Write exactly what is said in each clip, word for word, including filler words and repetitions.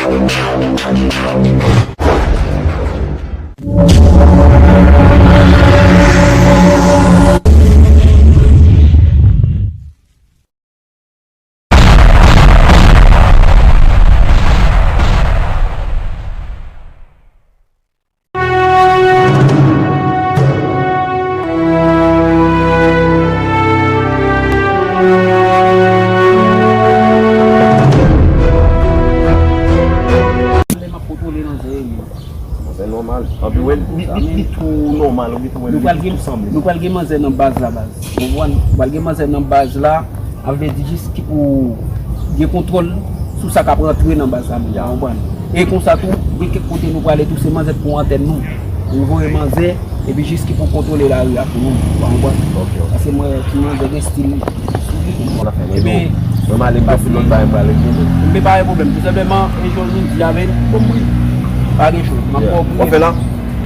Lè m ap kontwole manzè, Se nòmal. Anpi wè, li, li, li tou nòmal, ou gentan wè li tou sanble. Nou pral gen manzè nan baz la, baz. Ou konprann? Nou pral gen manzè nan baz la, a vle di jis ki pou gen kontwòl sou sa k ap rantre nan baz la menm, ou konprann? E konsa tou, gen kèk kote nou prale tou, se manzè k pou antèn nou. Nou voye manzè, epi jis ki pou kontwole lari a pou nou, ou konprann? Ok, ok. Paske mwen, ti manzè gen stil. Ebyen, mwen, m ale m ap fè lòt bagay, m prale vini. Men pa gen pwoblèm, tou senpleman, e jòl nou di avè n, bon, wi. Pa gen cho. M ap fè w priye. W ap fè la?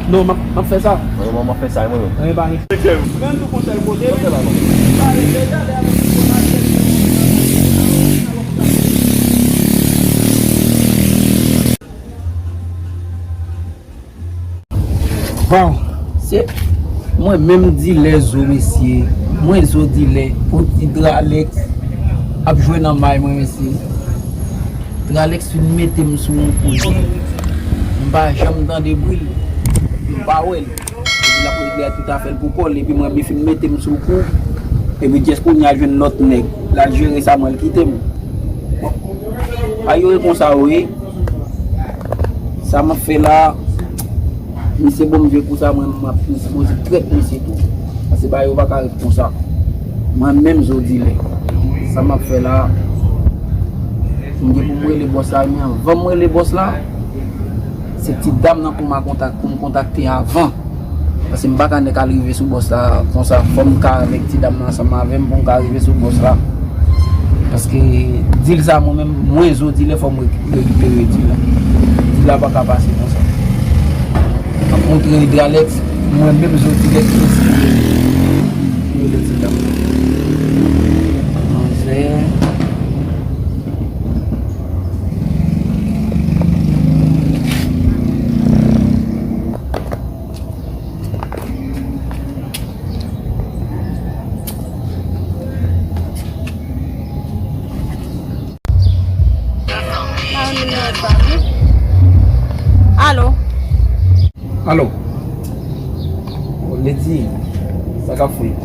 Non, m ap, m ap fè sa. Mwen, mwen, m ap fè sa, mwen menm. Mwen pa gen. Mwen tou konsèy kote. W ap fè la, non? Pa gen deja, lè avèk yon bon atè. Waw, se mwen menm dilè zo, mesye. Mwen zo dilè. Pou ti Dralex ap jwe nan may mwen, mesye. Dralex fin mete m sou yon kou. M pa janm tande bri l. M pa wè l. Epi l ap regle tout afè l pou kò l. Epi mwen byen fin mete m sou kou. Epi jès kounye a jwenn lòt nèg. L al jere sa, mwen l kite m. Bon. A yo e konsa yo ye. Sa m ap fè la, misye ban m vye kou sa, mwen, m ap, m sipoze trèt misye tou. Paske bagay yo pa ka ret konsa. Mwen menm zo dilè. Sa m ap fè la, m gen pou m rele bòs la, men anvan m rele bòs la, se ti dam nan pou m a kontak, pou m kontakte avan. Paske m pa ka nèk al rive sou bòs la konsa. Fò m ka avèk ti dam nan ansanm avè m pou m ka rive sou bòs la. Paske dil sa, mwen menm, mwen zo dilè, fò m re-, rekipere dil la. Dil la pa ka pase konsa. M ap montre Dralex, mwen menm zo dilè ki eseye rele ti dam nan. Manzè. Alo. Alo. Lady, sa k ap fèt?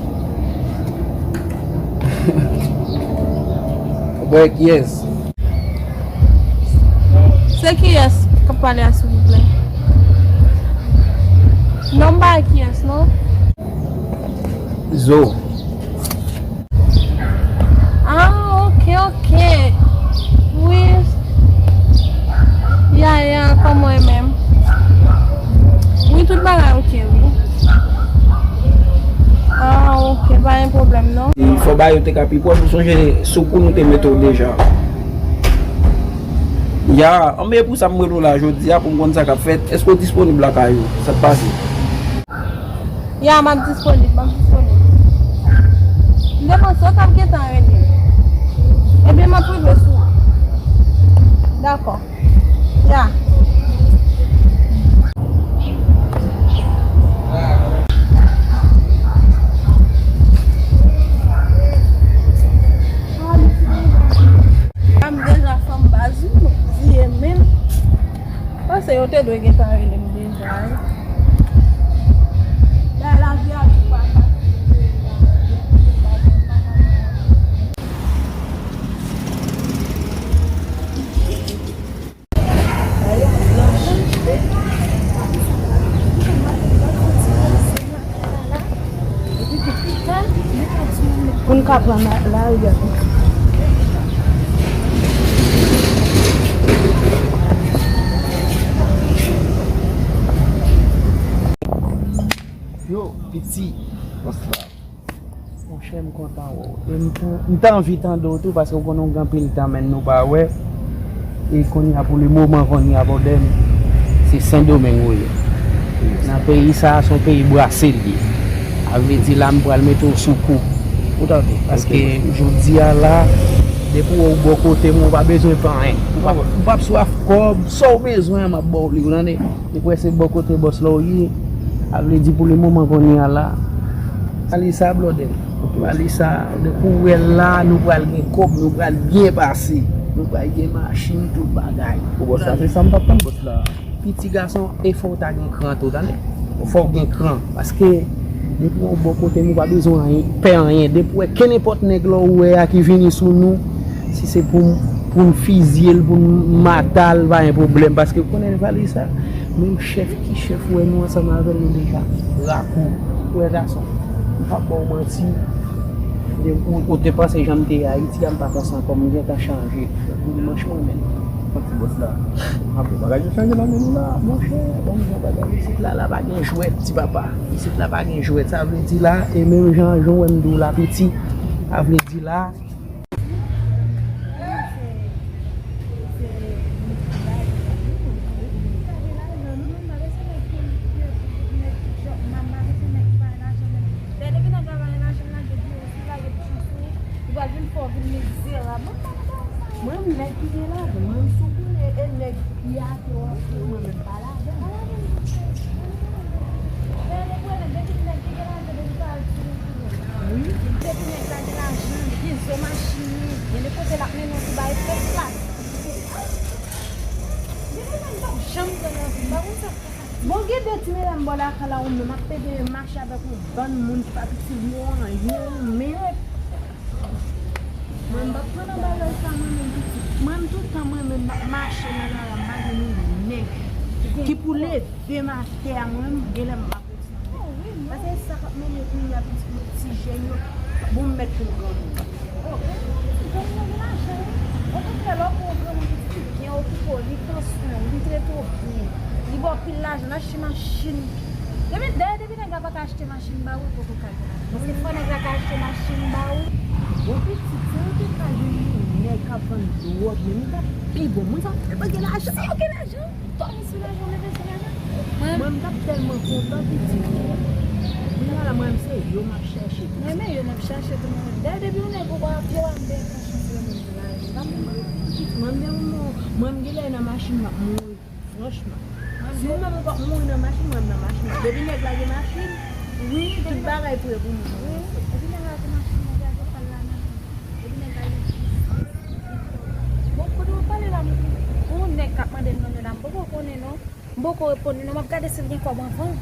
Ou bwè kiyès? Se kiyès k ap pale a, silvouplè? Non, m pa wè kiyès, non. Zo. Ah, ok, ok. Wi. Ya, ya, kòman w ye menm? Wi, tout bagay ok, wi. Ah, ok, pa gen pwoblèm, non. Fò bagay yo te ka pi pwòp, ou sonje sou kou nou te mete w deja. Ya, anben, e pou sa m rele w la jodi a, pou m konn sa k ap fèt. Èske w disponib lakay ou? Sa k pase? Ya, m ap disponib, m ap disponib. M te panse w t ap gentan rele. Ebyen, m ap rive sou ou. Dakò. Ya. A, m deja fanm baz, wi, m di e menm. Panse yo te dwe gentan rele m deja, wi. Bay lavi a tou pa fasil. Pou n ka pran la, lari a tou. Yo, piti. Monchè, m kontan wè w. E m t-, m t anvi tande w tou, paske w konnen w gen anpil tan, men nou pa wè. E kounye a, pou le moman, kounye a, bòdè m, se Sendomeng ou ye. Nan peyi sa a, se yon peyi brase l ye. A vle di, la, m pral mete w sou kou. Ou tande? Paske jodi a la, Depi w wè w bò kote m, ou pa bezwen pè anyen. Ou p ap, ou p ap swaf kòb, sa w bezwen an, m ap ba w li, ou tande? Depi w wè se bò kote bòs la w ye, sa vle di pou le moman kounye a la, Valisa, blòdè. Valisa, depi w wè l la, nou pral gen kòb, nou pral byen pase. Nou pral gen machin, tout bagay. Pou bòs la, se sa m t ap tann, bòs la. Piti gason, e fò w ta gen kran tou, tande? Fò w gen kran. Paske, depi w bò kote m, ou pa bezwen anyen, pè anyen. Depi w wè kenenpòt nèg la ou wè a ki vini sou nou, si se pou, pou n fizye l, pou n mata l, pa gen pwoblèm. Paske w konnen Valisa, menm chèf ki chèf, ou wè nou ansanm avè l, nou deja rakou. Ou wè gason, m p ap ba w manti. Ou, ou te panse jan m te ye Ayiti a, m pa konsa ankò, m gentan chanje. Dimanch mwen menm. Bon, ti bòs la. Apre bagay yo chanje nan men nou la, monchè. Bon, bon bagay. Isit la, la pa gen jwèt, ti papa. Isit la pa gen jwèt. Sa vle di la, e menm jan, jan w wè m di w la, piti. Sa vle di la. Li pral vin fè w vin mizerab. Mwen pa nan bagay sa yo. Mwen, m nèg ki gen lajan, mwen, m sou konnen, e nèg ki ate w ap fè, mwen menm pa ladan. Depi nèg la gen lajan, depi l gen zo machin li, gen de kote l ap mennen w pou bay fèt plas. Gen de nèg m p ap janm pran nan vi m, m pa konn sa k fè sa. Bon, gen de ti medam bò lakay la, ou menm ap pede mache avèk yon bann moun ki pa t itil yo anyen, ou menm. Mwen, m p ap pran nan bagay sa, mwen menm pitit. Mwen, m tout tan, mwen menm, m ap mache nan lari a, m pa gen yon nèg ki pou leve m atè a, mwen menm, genlè m ap rete nan men. Paske sa k ap mennen kounye a, pitit, mwen, ti jèn yo, bon, m mèt pou m granmoun. Oh, ti jèn yo gen lajan, wi. Okontrè, lè w pran yon granmoun pitit, li byen okipe w, li pran swen w, li trete w byen, li ba w pil lajan, l achte machin. Depi, dayè, depi nèg la pa ka achte machin ba ou, poko ka gen lajan. Paske fò nèg la ka achte machin ba ou. Bon, pitit, si nou te ka jwenn yon nèg k ap vann dwòg, men nou t ap pi bon. Moun sa yo tèlman gen lajan. Sa yo gen lajan. Tòl sou lajan, leve sou lajan. Mwen, mwen, m t ap tèlman kontan, pitit. Kounye a la, mwen, m se yo m ap chèche tou. Mwen, men yo m ap chèche tou, mwen. Dayè, depi yon nèg ou pa ap yo, a m byen pran chans yo menm pou lajan. Pa m menm, pitit, mwen, m gen yon, mwen, m genlè nan machin, m ap mouri. Franchman. Si ou menm ou p ap mouri nan machin, mwen m nan machin nan. Depi nèg la gen machin, wi, tout bagay prè pou nou. Wi, epi nèg la gen machin, nèg la gen pa l la menm. Epi nèg la gen biznis. Bon, kote w ap pale la, mwen, pou yon nèg k ap mande m nan men la, m poko konnen non. M poko reponn li non, m ap gade si l gen kòb anvan.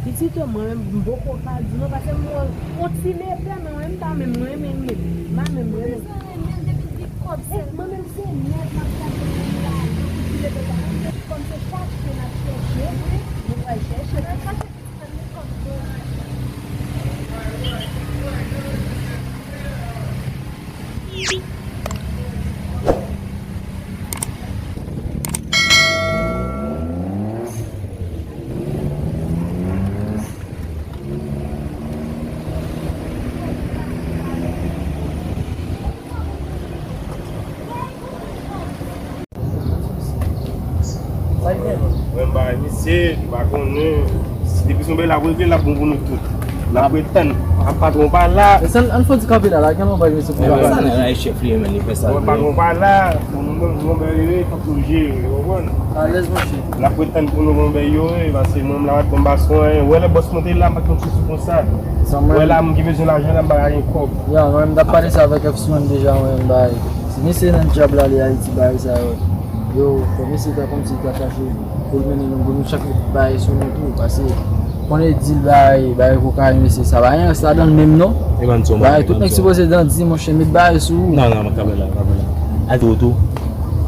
Pitit, mwen menm, m poko ka di non, paske m wè yon ti lepè, men mwen, m pa menm renmen l, men m pa menm renmen l. Ou bezwen renmen l depi l gen kòb sèlman. Mwen menm se nèg m ap chache pou m lajan pou ti lepè sa. Kòm se chache n ap chèche, nou pral chèche. N ap chache pitit la, men kòb bon. Mwen bay misye, nou pa konnen. Depi se yon bagay l ap regle, l ap bon pou nou tout. N ap ret tann. Patwon pa la. Ann fè ti kanpe la, la, gen yon bay misye pou sa. Nan lay chèf li, men li fè sa. Patwon pa la. Pou nou menm, nou menm, fòk nou jere, ou konprann? Alèz, monchè. N ap ret tann pou nou bon bèy yo, wi, paske mwen menm la, m pa t konn ba sou anyen. Wè lè bòs monte la, m pa t konn sou konsa. Wè la, moun ki bezwen lajan la, m pa ka gen kòb. Ya, mwen menm, m t ap pale sa avèk F C menm deja, mwen menm, bay. Si misye nan djab la, li Ayiti, bay sa yo. Yo, fò misye ta kòmsi ta chache pou l mennen nou, pou nou chak met bay sou nou tou, paske konnen di l bay, bay kokayin, mesye, sa pa gen rès ladan l menm non. Bay, tout nèg sipoze dandi, monchè, met bay sou ou. Non, non, kanpe la, kanpe la. Al di w tou.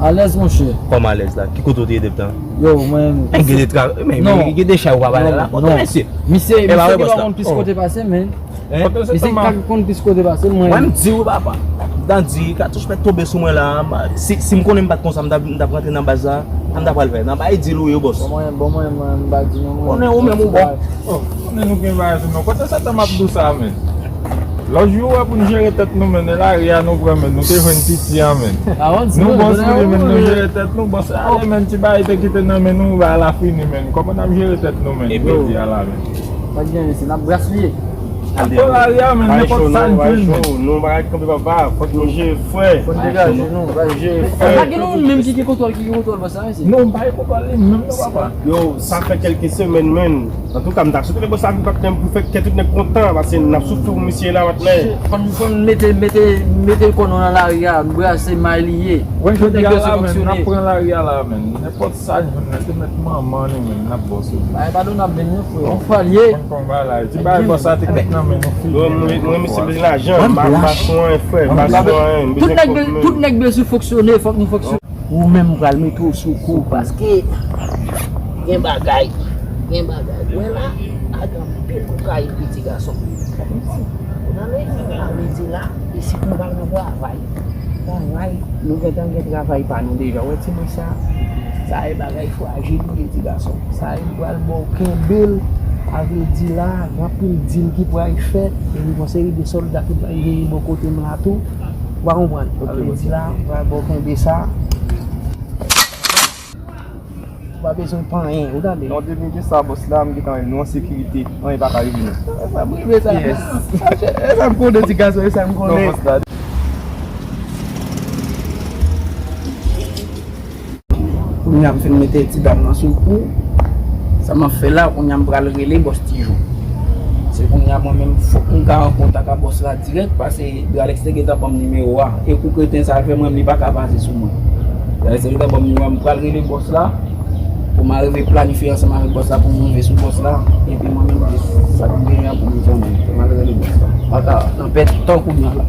Alèz, monchè. Kòman alèz la? Ki kote w te ye depi tan? Yo, mwen, men gen de tra-, men, men gen de chay ou pa pale la. Kote mesye? Misye, misye ki pa konn plis kote pase, men. Misye ki pa konn plis kote pase, mwen. Mwen, m di w, papa. M di, katouch mèt tonbe sou mwen la. Si, si m konnen m pa t konsa, m t ap, m t ap rantre nan baz la. Sa m ta pral fè? Nan bay dil ou ye, bòs. Bon, mwen, bon, mwen, mwen, m pa di non, mwen. Konnen ou menm ou bon. Oh, konnen nou gen bagay sou nou. Kote sa tan m ap di w sa, men? Lòt jou, wè, pou n jere tèt nou, men, nan lari a, nou pran, men, nou te jwenn piti a, men. Nou bon sou li, men, nou jere tèt nou. Bon, se ale, men, ti bagay te kite nan men nou, bagay la fini, men. Kòman n ap jere tèt nou, men, jodi a la, men? Pa t gen anyen, se n ap gaspiye. Nan lari a, men nenpòt sa n jwenn. Nou bagay kanpe papa, fòk nou jere frè. Fòk n degaje nou. Nou jere frè. Pa gen nou menm ki gen kontwòl, ki gen kontwòl bòs la, mesye. Non, m pa gen kontwòl li menm non, papa. Yo, sa fè kèlke semèn, men. Antouka, m ta swete bòs la vin patnè m pou fè kè tout nèg kontan, paske n ap soufri pou misye la, patnè. Fò n, fò n mete, mete, mete kò nou nan lari a, n brase may li ye. Tout nèg bezwen fonksyone. N ap pran lari a la, men. Nenpòt sa n jwenn nan, se mèt manman nou, men, n ap ba w sou li. Bagay pa done ap vin, non, frè. Yon fwa l ye. Konn kòman bagay la ye. Ti bagay bòs la te kit nan men nou, fini. Mwen, mwen, mwen, misye bezwen lajan, m pa, m pa sou anyen, frè, m pa sou anyen, m bezwen kòb mwen. Tout nèg bezwen fonksyone, fòk nou fonksyone. Ou menm pral mete w sou kou paske gen bagay, gen bagay. Ou wè la, a gen anpil kokayin pou ti gason. Ou tande? Sa vle di la, isi nou pa nan travay. Travay, nou gentan gen travay pa nou deja. Ou wè ti mwen sa, sa e bagay frajil pou ti gason. Sa e pral ba w kenbe l, a vle di la, gen anpil dil ki pral fèt, epi gon seri de sòlda ki pral veye bò kote m la tou. Ou pa konprann? Sa vle di la, m pral ba w kenbe sa. Ou pa bezwen pa anyen, ou tande? Non, depi m gen sa, bòs la, m gentan wè nou an sekirite. Anyen pa ka rive nou. E sa m rive sa. Yes. E sa m konnen, ti gason, e sa m konnen. Non, bòs la. Kounye a m fin mete ti dam nan sou kou. Sa m ap fè la, kounye a m pral rele bòs Tijou. Se kounye a mwen menm fòk m ka an kontak ak bòs la dirèk, paske Dralex te gentan ban m nimewo a. E kou kreten sa l fè mwen, li pa ka pase sou mwen. Dralex te gentan ban m nimewo a, m pral rele bòs la pou m arive planifye ansanm avèk bòs la pou m rive sou bòs la. Epi mwen menm, sa k genyen an pou m konnen. M al rele bòs la. Pa ka nan pèdi tan kounye a la.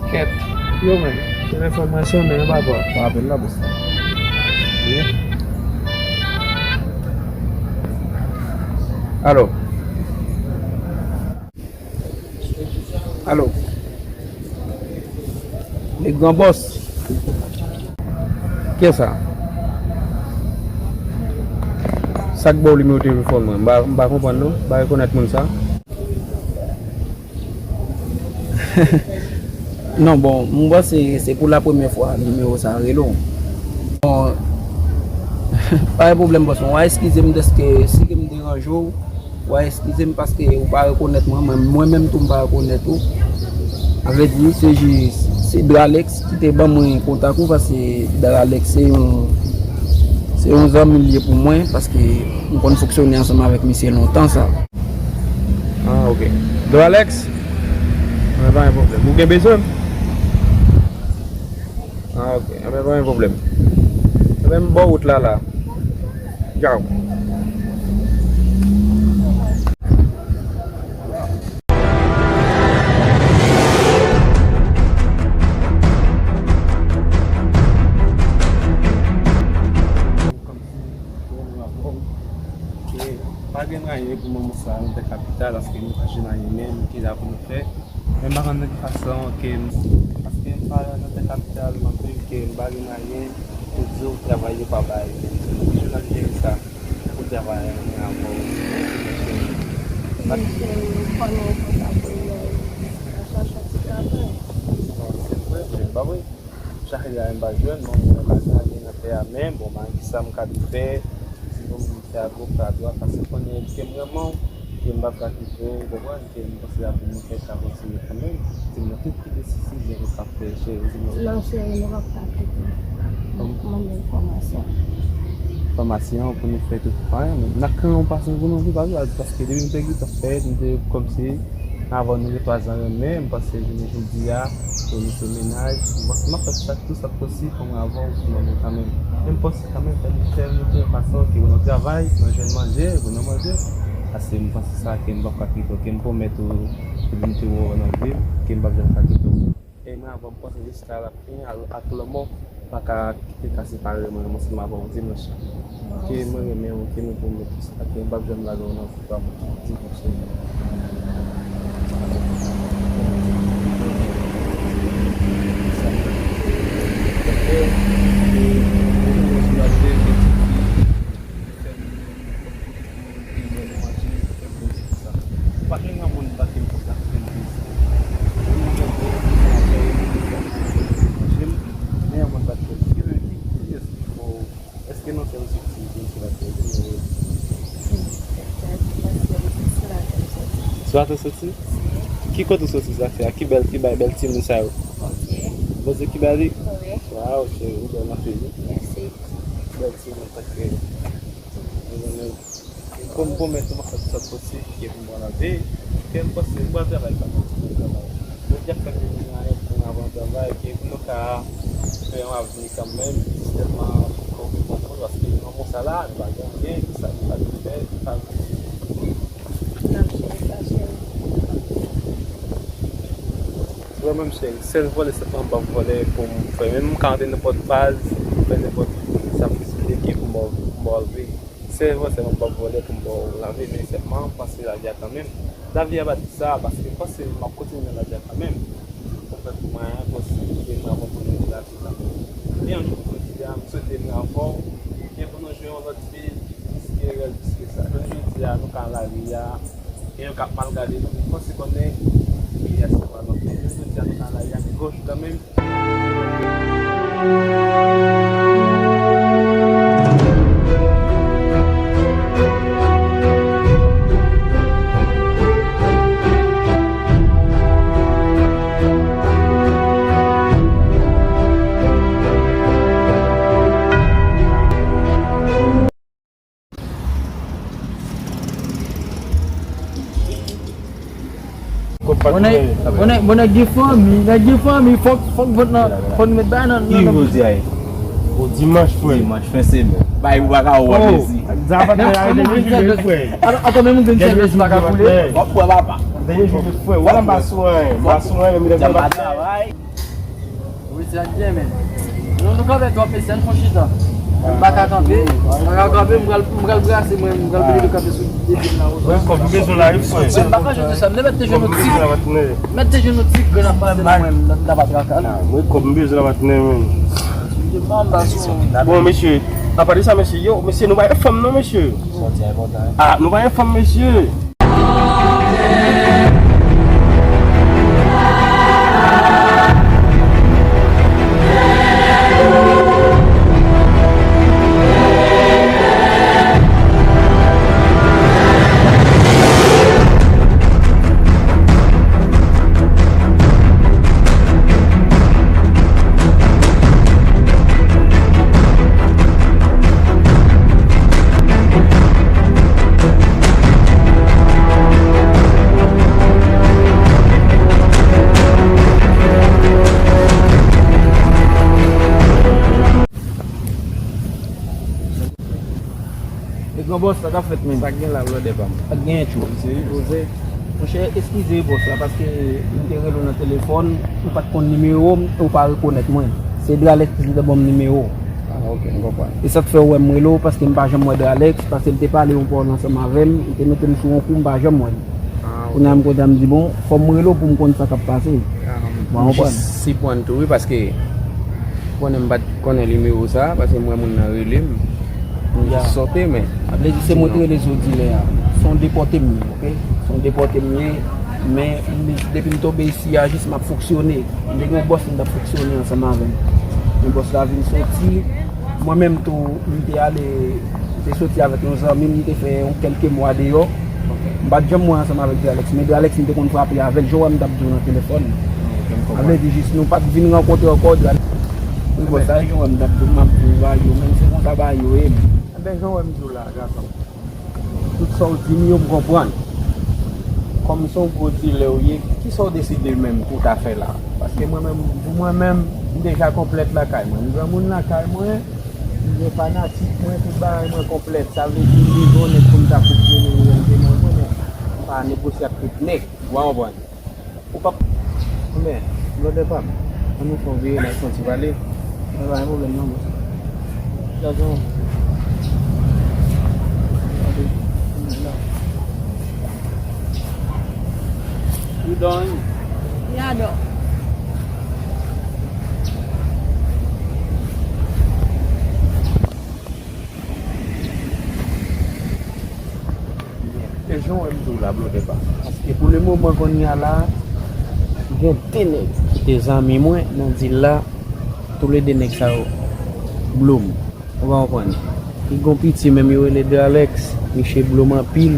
Kèt. Yo, men, se enfòmasyon, men yo pa pran. Mwen apèl la, bòs la. Wi. Alo. Alo. Le gran bòs. Kiyès sa? Sa k ba w nimewo telefòn mwen? M pa, m pa konprann non. M pa rekonèt moun sa. Non, bon, m panse se pou la premyè fwa nimewo sa rele w. Bon, pa gen pwoblèm, bòs mwen. W a eskize m dèske si ke m deranje w. W a eskize m paske ou pa rekonèt mwen, mwen, mwen menm tou m pa rekonèt ou. Sa vle di, se jis, se Dralex ki te ban mwen kontak ou, paske Dralex se yon, se yon zanmi l ye pou mwen, paske m konn fonksyone ansanm avèk misye lontan sa. Ah, ok. Dralex? Mwen pa gen pwoblèm. Ou gen bezwen m? Ah, ok. Enben, pa gen pwoblèm. Enben, m bò wout la, la. Tchaw. Kòmsi, bon, bon, bon. E pa gen anyen pou moman sa a nan tè kapital, paske nou pa jwenn anyen menm, ki la pou nou fè. Men m pa konn nan ki fason ke m, paske m pa nan tè kapital, m ap viv ke m pa gen anyen pou di w travay yo pa bay. Ki jan n ap jere sa pou travay an avè w? Mesye, ou konnen konsa pou nou chache yon ti travay. Non, se vre, men pa vre. Chak lè a m pa jwenn, bon, mwen pa gen anyen nan tè a, men, bon, m pa gen kisa m ka tou fè, sinon m fè avoka, dwa, paske konnen ke m renmen w, ke m p ap ka kite w, ou konprann, ke m panse a pou nou fè ka kontinye kanmenm. Di m nan tout ki desizyon nou ka fè, cheri, di m nan. Non, cheri, nou p ap ka kite. Kòm? Mande enfòmasyon. Enfòmasyon pou nou fè tout fwa, men n ap kran yon pasyon pou nou, wi, pa vre, paske depi m te gentan fèt, m te kòmsi Avan nou gen twa zan renmen, m panse jounen jodi a, pou nou se mennaj, m panse m ap fè sa, tout sa k posib pou mwen avè w, pou mwen kanmenm. Men m panse kanmenm fè nou fè nou fè yon fason ke pou nou travay, pou nou jwenn manje, pou nou manje. Paske m panse sa ke m p ap ka kite w, ke m pwomèt ou, depi m te wè w nan vi m, ke m p ap janm ka kite w. E mwen avè w, m panse jiska la fen, a, ak lanmò, pa ka kite ka separe mwen ansanm avè w dimanch. Ke mwen renmen w, ke mwen pwomèt ou sa, ke m p ap janm lage w nan vi pa m dimanch. Sa. Pa gen yon moun pa t konn kontakte m pou di. Men yon moun pa t konn. Ki, ki, ki, èske nan sèl soti, gen sou la tèt, men sou la tèt soti. Ki kote w soti sa fè a? Ki bèl, ki bay bèl timoun sa yo? Bondye ki ba li? Waw, cheri, ou bèl anpil wi. Bèl timoun, paske mwen menm, kòm pwomès ou, m ap fè tout sa posib ke pou m pral lave. Ke m panse m pral travay kanmenm, m pral travay. Bondye ap fè m vin gen anyen pou m avan travay, ke pou nou ka fè yon avni kanmenm, sèlman pou nou konprann, paske nan mond sa la, nou pa gen anyen, ki sa nou pa dwe fè, ki pa. N ap jere sa, cheri. Mwen menm, cheri, sèl vòlè sèlman m p ap vòlè pou m fè. Menm m ka antre nenpòt baz, m fè nenpòt sa m deside ke pou m ba w, pou m ba w lave. Sèlman, sèlman m p ap vòlè pou m ba w lave, men sèlman m panse lave a kanmenm. Lave a pa di sa, paske m panse m ap kontinye nan lave a kanmenm. Konprann mwen, konsidere mwen avan pou nou lave kanmenm. Men yon jou pou jodi a, m swete m anfòm, men pou nou jwe yon lòt vi, plis ke rèl, plis ke sa. Jounen jodi a, nou ka lave a, gen yon k ap mal gade nou, men fòk se konnen peyi a se pa lòt. Men jounen jodi a, nou ka lave a, men gon jou kanmenm. Bon nèg, bon nèg, bon nèg gen fanmi, nèg gen fanmi, fòk, fòk vant nan, fòk nou met bagay nan, nan, nan. Ki jodi a ye? O dimanch, frè. Dimanch, fen semèn. Bay ou pa ka wè mezi. Sa pa te arete gen jwe frè. Atann, men moun gen sèvis pa ka koule. Wap wè papa. Gen jwe frè. Wala m pa sou anyen. M pa sou anyen, men m travay. Wi, sa k byen, men. Nou, nou kanpe twòp, mesye, ann fon chita. M pa ka kanpe. M pa ka kanpe, m pral, m pral brase, mwen, m pral plede kanpe sou de pye m la. Mwen, kòb m bezwen la, wi, frè. Mwen, m pa ka jwenn sa. M te mèt te jwenn nou ti. Mèt te jwenn nou ti grenn ap pase nan mwen, m ta pa traka. Mwen, kòb m bezwen la, patnè, men. Bon, mesye, apa de sa, mesye, yo, mesye, nou pa gen fanm, non, mesye. Ah, nou pa gen fanm, mesye. E gran bòs, sa k ap fèt menm? Sa k gen la, blòdè pa m? Pa t genyen tchou. Serye? Poze. Monchè, eskize bòs la, paske m te rele w nan telefòn, ou pa t konn nimewo m, e w pa rekonèt mwen. Se Dralex ki te ban m nimewo w. Ah, ok, m konprann. E sa k fè w wè m rele w, paske m pa janm wè Dralex, paske l te pale yon pawòl ansanm avè m, li te mete m sou yon kou, m pa janm wè l. Ah, ok. Kounye a m kontan, m di, bon, fò m rele w pou m konn sa k ap pase. Ah, m jis siprann tou, wi, paske konnen m pa t konnen nimewo sa, paske m wè moun nan rele m, m jis sote, men. Sa vle di se mwen ki rele zodi lè a. Se yon depòte m ye, ok? Se yon depòte m ye, men m, depi m tonbe isi a, jis m ap fonksyone. M te gen yon bòs m t ap fonksyone ansanm avè l. Men bòs la vin soti, mwen menm tou, m te ale, m te soti avèk yon zanmi m, m te fè yon kèlke mwa deyò. M pa t janm wè ansanm avèk Dralex, men Dralex m te konn frape avè l, jan w wè m t ap di w nan telefòn. Sa vle di jis nou pa t vin rankontre ankò, Dralex. Wi, bòs, sa jan w wè m t ap di w, m ap di w bagay yo, men se konsa bagay yo ye. Enben, jan w wè m di w la, gason. Tout sa w di m yo, m konprann. Kòm se yon gwo dilè w ye, kisa w deside menm pou w ta fè la? Paske mwen menm, pou mwen menm, m deja konplèt lakay mwen. M granmoun lakay mwen, m gen fanatik mwen, tout bagay mwen konplèt. Sa vle di m bezwen yon nèg pou m ta fonksyone, m renmen mwen, men m pa negosye ak tout nèg. Ou pa konprann? Ou p ap, men, blòdè pa m, ann nou fè yon veye la, fè yon ti pale. Mwen pa gen pwoblèm non, bòs. Gason. You done? Yeah, done. E Jan w wè m di w la, blodè pa. Paske pou le moman kounye a la, gen de nèg ki te zanmi mwen nan dil la, toulede nèg sa yo blo m. Ou pa konprann? Li gon piti menm yo rele Dralex, miche blo m anpil.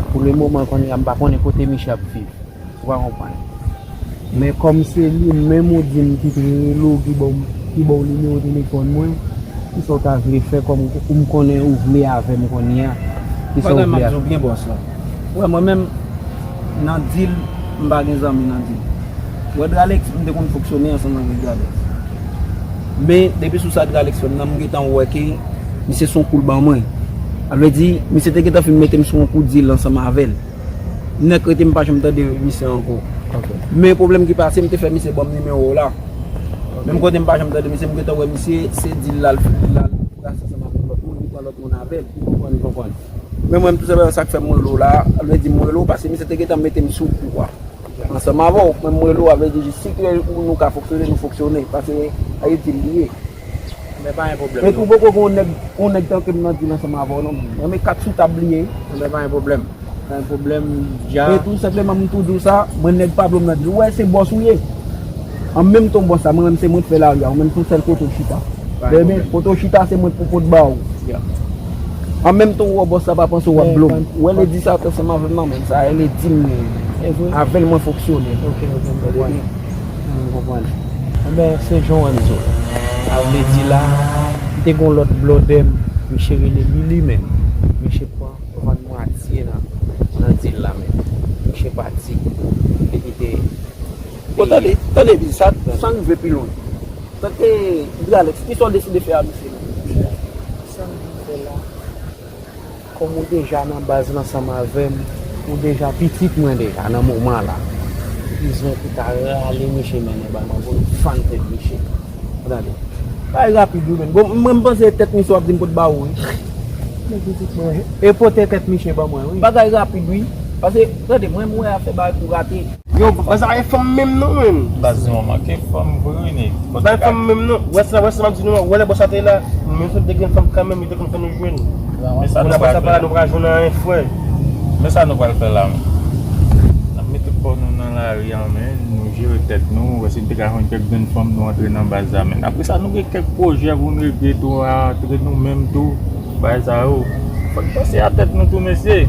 Pou le moman kounye a, m pa konnen kote miche ap viv. Ou pa konprann? Men kòm se li menm ou di m ki te rele w, ki ba w, ki ba w nimewo telefòn mwen, kisa w ta vle fè kòm ou konnen ou vle avè m kounye a? Kisa w vle a? Bagay m ap di w byen, bòs la. Ou wè, mwen menm, nan dil, m pa gen zanmi nan dil. Ou wè, Dralex, m te konn fonksyone ansanm avèk Dralex. Men, depi sou sa Dralex fè m nan, m gentan wè ke misye se yon kou l ban mwen. Sa vle di, misye te gentan fin mete m sou yon kou dil ansanm avè l. Nèk rete m pa janm tande misye ankò. Ok. Men pwoblèm ki pase, m te fè misye ban m nimewo w la. Ok. Menm kote m pa janm tande misye, m gentan wè misye, se dil la l fin, dil la l brase ansanm avèk lòt moun, li pran lòt moun avè l. Ou konprann, ou konprann. Men mwen, tou senpleman, sa k fè m rele w la, sa vle di m rele w, paske misye te gentan mete m sou kou a. Ansanm avè w, men m rele w, sa vle di jis si ke ou nou ka fonksyone, nou fonksyone, paske a itil li ye. Men pa gen pwoblèm, non. E tou poko gen yon nèg, yon nèg tankou m nan dil ansanm avè w, non. Mwen, men kat sou tab li ye. Men pa gen pwoblèm. Pa gen pwoblèm, dja. E tou senpleman, m tou di w sa, mwen nèg pa blo m nan dil. Ou wè, se bòs ou ye. An menm tan bòs la, mwen menm se mwen k fè lari a, ou menm se yon sèl kote w chita. Pa gen pwoblèm. Kote w chita, se mwen k pou pot ba w. Ya. An menm tan ou wè bòs la pa panse w ap blo m. Ou wè lè di sa ansanm avè m nan, men sa e lè di m avè l mwen fonksyone. Ok, ok, m konprann. M konprann. Enben, se jan w wè m di w. Sa vle di la, m te gon lòt blòdè m, misye rele Lili menm. Misye pran vann mwatye nan, nan dil la menm. Misye pati. Li kite. Bon, tande, tande, Bi, sa, sa rive pi lwen. Tanke Dralex, kisa w deside fè a misye menm? Sa m vin fè la. Kòm ou deja nan baz la ansanm avè m, ou deja pitit mwen deja nan moman la. Ou bezwen pou ta rale misye mennen ba mwen pou l fann tèt misye. Ou tande? Bagay rapid wi menn. Bon, mwen m panse tèt misye w ap di m pot ba ou wi. Men pitit mwen, e pote tèt misye ban mwen wi. Bagay rapid wi. Pase, tande, mwen m wè afè bagay pou rate. Yo, bòs sa e fanm menm non, menn. Baz, nou manke fanm vre wi, nèg. Bòs sa e fanm menm non. Wè sa, wè sa m ap di nou an, wè lè bòs sa te la, nou menm si nou te gen fanm kanmenm, li te konn fè nou jwenn. Men sa nou pral fè la, nou pral jwenn anyen, frè. Men sa nou pral fè la, menn. N ap mete kò nou nan lari a, menn. Nou jere tèt nou, wè si nou te ka jwenn kèk grenn fanm nou antre nan baz la, menn. Apre sa, nou gen kèk pwojè pou n regle tou, antre nou menm tou, bagay sa yo. Fò n panse a tèt nou tou, mesye.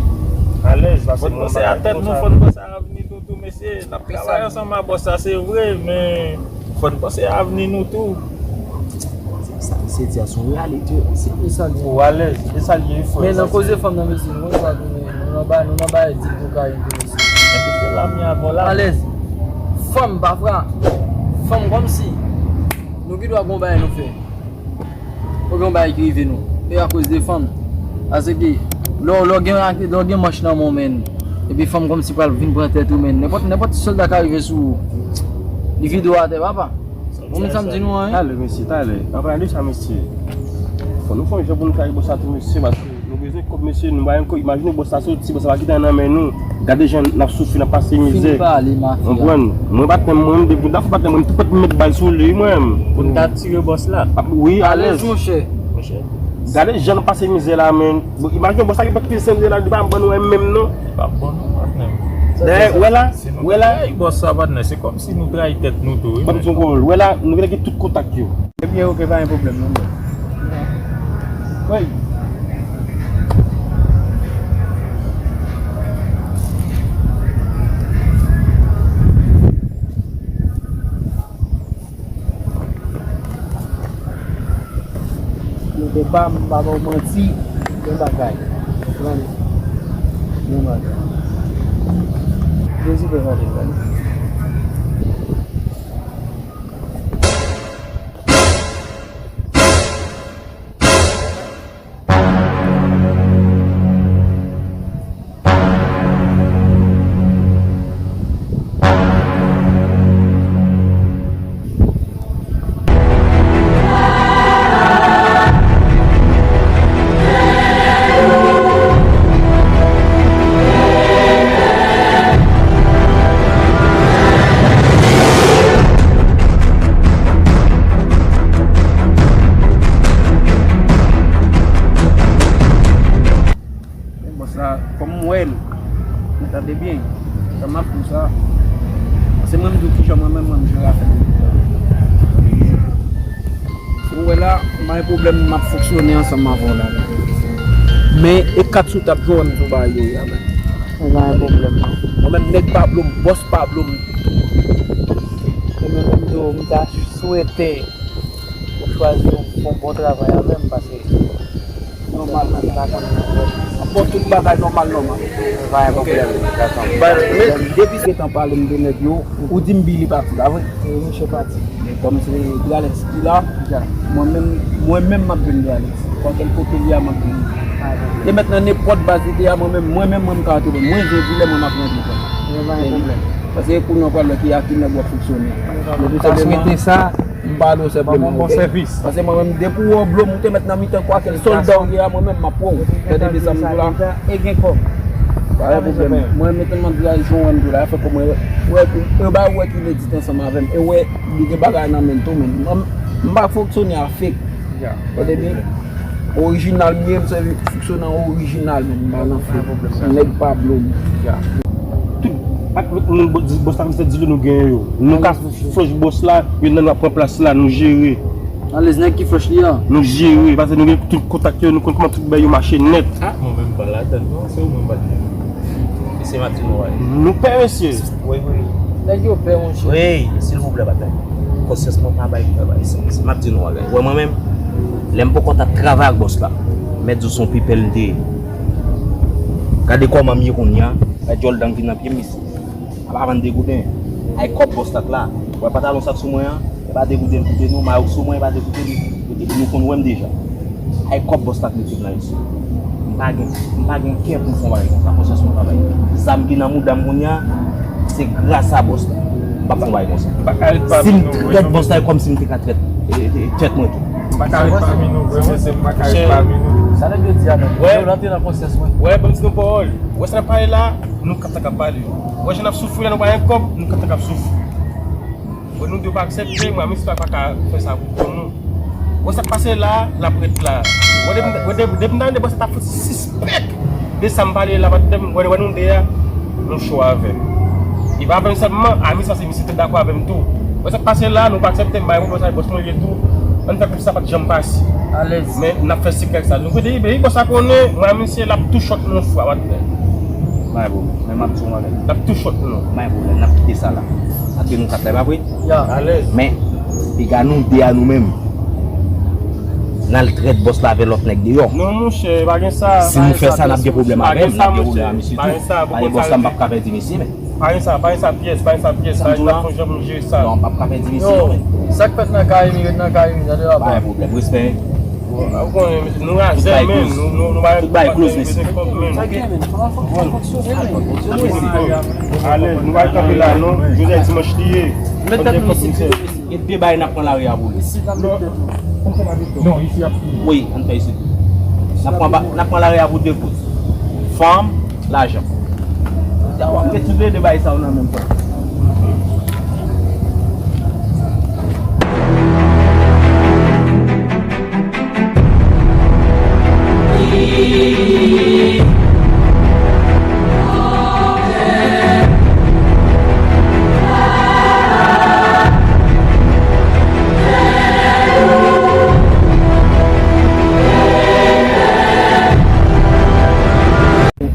Alèz, pase mwen bagay konsa. Fò n panse a tèt nou, fò n panse a avni nou tou, mesye. N ap travay ansanm ak bòs la, se vre, men fò n panse a avni nou tou. Sa misye di a se yon reyalite, wi. Se vre sa l di. Ou alèz, e sa l ye, frè. Men nan koze fanm nan, mesye, nou konn sa tou, men nou nan ba, nou nan bagay di pou Karim tou, mesye. Enben se la m ye avè w la. Alèz. Fanm, pafwa, fanm kòmsi nou gen dwa gon bagay nou fè. Ou gen yon bagay ki rive nou. E akoz de fanm. Paske lè w, lè w gen, lè w gen manch nan men w, menn. Epi fanm kòmsi pral vin pran tèt ou, menn. Nenpòt, nenpòt sòlda ka rive sou ou. Li vide w atè, papa. Ou konn sa m di nou an, wi? Talè, mesye, talè. N a pale de sa, mesye. Fò nou fè yon jan pou nou kare bòs la tou, mesye, paske nou bezwen kòb, mesye. Nou pa gen kòb. Imajine bòs la soti, bòs la pa kite anyen nan men nou. Gade jan n ap soufri, n ap pase mizè. Fini pale, mafya. Konprann? Mwen patnè m, mwen menm, depi m ta fè patnè m, mwen, m tou pèt m met bal sou li, wi, mwen menm. Pou n ka tire bòs la. Ap, wi, alèz. Alèz, monchè. Monchè. Gade jan n ap pase mizè la, menn. Bon, imajine bòs la ki pa kite sèn de la, li pa ban nou anyen menm non. Li pa ban nou anyen menm. Dayè, wè la, wè la. Si nou trayi bòs sa, patnè, se kòmsi nou trayi tèt nou tou, wi, menn. Ban m di w, wè la, nou genlè gen tout kontak yo. Ebyen, ok, pa gen pwoblèm non, bro. Wi. Mwen te pa, m pa ba w manti, gen bagay. Konprann? Gen bagay. Jezi fè gade, gade. Tande byen, sa m ap di w sa, se mwen m di w kijan mwen menm, mwen m jere afè m. Ou wè la, m pa gen pwoblèm, m ap fonksyone ansanm avè w la. Men, e kat sou tab jwe w wè m sou bagay yo ye a, men. Ou pa gen pwoblèm, non. Mwen menm, nèg Pablo m, bòs Pablo m. E mwen menm tou, m ta swete ou chwazi yon bon, bon travay avè m, paske nòmalman, m pa konn. Bon, tout bagay nòmal, nòmal. Pa gen pwoblèm. Ba, men, depi gentan pale m de nèg yo, ou di m Billy pati, pa vre? Wi, misye pati. Men kòm se Dralex ki la, mwen menm, mwen menm m ap jwenn Dralex. Kwakèl kote li a, m ap jwenn li. E mentnan, nenpòt baz li te a, mwen menm, mwen menm, mwen m ka antre. Mwen jodi lè mwen m ap rantre kò. Paske kounye a w pral wè ki a ki nèg w ap fonksyone. Sa swete sa. M pale w senpleman, ok? Paske mwen menm, depi w wè w blo m, ou te mèt nan mitan kwakèl sòlda w ye a, mwen menm, m ap wè w. Tande byen sa m di w la? E gen kòb. Pa gen pwoblèm. Mwen, mwen tèlman di a, jan w wè m di w la, fè kòm mwen, wè, e ba wè ki medite ansanm avè m. E wè, li gen bagay nan men l tou, men mwen, m pa fonksyone a fake. Tande byen? Orijinal m ye, m sèvi fonksyone an orijinal, men m pa nan fake. Nèg Pablo m. Tout, ak lòt moun, bò-, bòs la, misye di nou genyen yo. Nou ka flanch bòs la, youn nan nou ap pran plas la, nou jere. Alèz, nèg ki flanch li a. Nou jere, paske nou gen tout kontak yo, nou konn kòman tout bagay yo mache nèt. Ah, mwen menm pa ladann non, se ou menm pa t gen. Mesye, m ap di nou bagay. Nou pè, mesye. Wi, wi. Nèg yo pè, monchè. Wi, silvouplè, patnè. Konsyans mwen pa bay pou fè bagay sa. M ap di nou bagay. Wè, mwen menm, lè m poko t ap travay ak bòs la, m mèt di w se yon pipèl m te ye. Gade kòman m ye kounye a, gade djòl dan k vin nan pye m, mesye. A pa vann de gouden. Ay kòb bòs la k la. Wè pantalon sa k sou mwen an, e pa de gouden l koute non, mayo k sou mwen, e pa de gouden l koute, nou konn wè m deja. Ay kòb bòs la k mete m la, mesye. M pa gen, m pa gen kè pou m fè yon bagay konsa, konsyans mwen pa bay. Zam ki nan mouda m kounye a, se gras a bòs la. M p ap fè yon bagay konsa. Si m trèt bòs la, e kòmsi m te ka trèt, e, e, tèt mwen tou. M pa ka ret pami nou, vre, mesye, m pa ka ret pami nou. Sa nèg yo di a menm? Wè. Yo rantre nan konsyans mwen. Wè, ban m di nou pawòl. Wè sa n ap pale la, nou k ap tank ap pale. Wè jan n ap soufri la, nou pa gen kòb, nou k ap tank ap soufri. Wè, nou de pa aksepte, mwen, misye pa, pa ka fè sa pou kò nou. Wè sa k pase la, l ap ret la. Wè, depi, wè, depi, depi nan de bò sa t ap fouti sispèk de sa m pale la, patnè m, wè, wè nou de a, nou cho avè m. E pa avè m sèlman, a misye, paske misye te dakò avè m tou. Wè sa k pase la, nou pa aksepte, m bay pwoblèm sa, bòs mwen li ye tou. Ann fè kòmsi sa pa t janm pase. Alèz. Men n ap fè sekrè sa. Nou kote, men bòs la konnen, mwen, misye, l ap tou chòt nou yon fwa, patnè. Bay pwoblèm, men m ap di w yon bagay. L ap tou chòt nou. Bay pwoblèm, n ap kite sa la. Paske nou kat la, e pa vre? Ya. Alèz. Men, piga nou de a nou menm. N al trèt bòs la avè lòt nèg deyò. Non, monchè, pa gen sa. Si nou fè sa, n ap gen pwoblèm avè m, n ap gen pwoblèm ak misye tou. Pa gen sa, paske bòs la, m p ap ka pèdi misye, men. Pa gen sa, pa gen sa pyès, pa gen sa pyès. Sa m di w la? N ap fè yon jan pou nou jere sa. Non, m p ap ka pèdi misye, non, men. Sa k fèt nan kay mi, ret nan kay mi, tande papa. Pa gen pwoblèm, respè. Bon, ou konnen, nou razè, men, nou, nou, nou pa... Tout bagay close, mesye. Alèz, nou pa kanpe la, non. Jodi a dimanch li ye. Mete tèt nou isit. Gen de bagay n ap pran lari a pou li. Non, isi ap fini. Wi, ann fè isit. N ap pran ba-, n ap pran lari a pou de koz. Fanm, lajan. W ap mete tout le de bagay sa yo nan menm tan.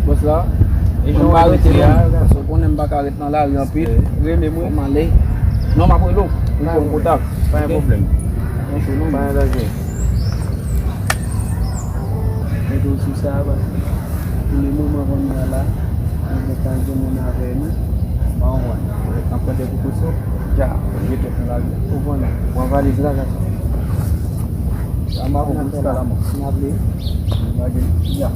Bòs la, e jan w arete la, paske w konnen m pa ka ret nan lari anpil. Rele mwen, m ale. Non, m ap rele w. Ou pran kontak. Pa gen pwoblèm. Pa gen danje. Mete w sou sa, paske pou le moman kounye a la, nou gentan gen moun avè nou. Bon, wè. N ap pran de prekosyon. Dja, rete nan lari. Ou konnen. Pran valiz la, gason. Sa m ap pran pou jiska lanmò. N ap vle. N ap vle. Dja.